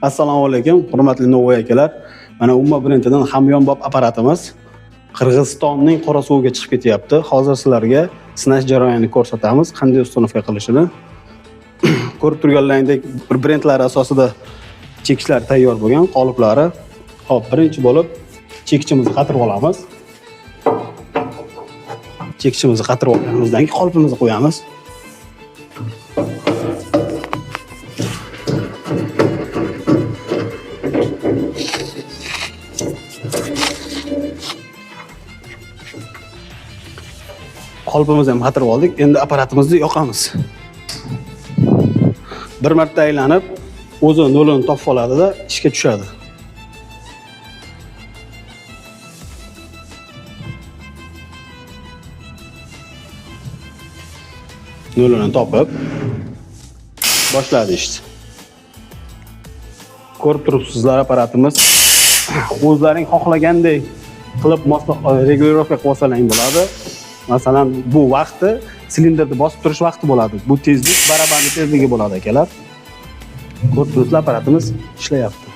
Assalomu alaykum, hurmatli Novvoy akalar. Mana Umma brendidan hamyonbop apparatimiz Qirg'izistonning Qorasuviga chiqib ketyapti. Hozir sizlarga sinash jarayonini ko'rsatamiz, qanday установка qilishini. Ko'rib turganlaringdek, bir brendlar asosida chekishlar tayyor bo'lgan, qoliplari. Xo'p, birinchi bo'lib chekichimizni qatirib olamiz. Chekichimizni qatirib olganimizdan keyin qolipimizni qo'yamiz. Qolipimizni ham qatirib oldik. Endi apparatimizni yoqamiz. Bir marta aylanib, o'zi nolini topib oladida ishga tushadi. Nolini topib boshladi ishni. Ko'rib turibsizlar, apparatimiz o'zlaring xohlagandek qilib регулировка qilib olsalaring bo'ladi. Masalan, bu vaqti silindrni bosib turish vaqti bo'ladi. Bu tezlik barabanni tezligi bo'ladi, akalar. Ko'rib turibsizlar, apparatimiz ishlayapti.